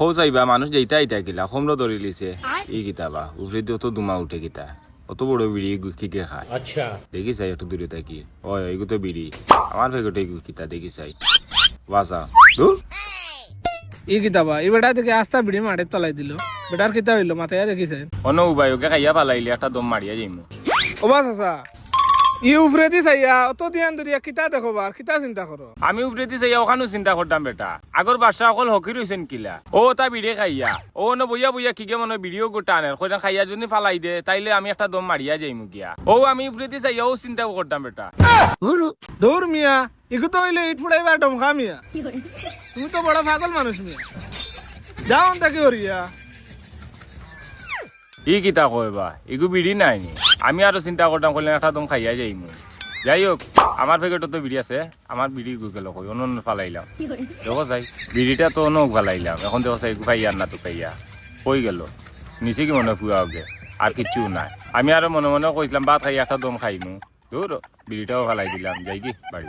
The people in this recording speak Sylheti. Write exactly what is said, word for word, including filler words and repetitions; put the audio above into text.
ও চাইবা মানুষ যেইটা ইটা কিলা, কমরো ধরিলিছে। ই কিতা বা, উপরেদি অত ধুমা উঠে কিতা? অত বড় বিড়ি ইগু কিগে খায়? আচ্ছা। দেখি চাই একটু দূরে থাকি। ওই, ইগু তো বিড়ি। আমার ফেকেটো ইগু কিতা দেখি চাই। বাসা। ধুর। ই কিতা বা, ই বেটা দেখি আস্তা বিড়ি মাটিত ফালাই দিল। বেটার কিতা অইলো, মাথায় দেখি চাই। অনো উবাই ওকে খাইয়া ফালাইলে একটা দম মারিয়া যাইমু। ও বা চাচা, ই উপরেদি চাইয়া, অত ধ্যান ধরিয়া কিতা দেখো বার, কিতা চিন্তা করো? আমি উপরেদি চাইয়া অখানউ চিন্তা করতাম বেটা। আগর বাদশা অকল ফকির অইছইন কিলা। অউ অতা বিড়ি খাইয়া। অউ অনো বইয়া বইয়া কিগে মনো বিড়িও গুটা আনের। কইরা খাইয়া যুদি ফালাই দে, তাইলে আমি একটা দম মারিয়া যাইমু গিয়া। অউ আমি উপরেদি চাইয়া অউ চিন্তা করতাম বেটা। দূর মিয়া, ইগু তো অইলে ইট ফুড়াইবার ডমকা মিয়া। তুমি তো বড় পাগল মানুষ মিয়া। যাও অন থাকি হরিয়া। ই কিতা কয় বা? ইগু বিড়ি নায় নি? আমি আরো চিন্তা করতাম, কইলাম একটা দম খাইয়া যাইমু। যাই হোক, আমার ফেকেটো তো বিড়ি আছে, আমার বিড়ি ইগু গেল কই, অনো অনো ফালাইলাম। দেখো চাই, বিড়িটা তো অনো ফালাইলাম, এখন দেখো চাই, ইগু খাইয়া আর না তো খাইয়া। কই গেল? নিচে কি মনো ফুয়া ওকে? আর কিচ্ছু নাই। আমি আরো মনে মনে কইছিলাম, ভাত খাইয়া একটা দম খাইমু। ধুর, বিড়িটাও ফালাই দিলাম, যাই কি বাড়ি।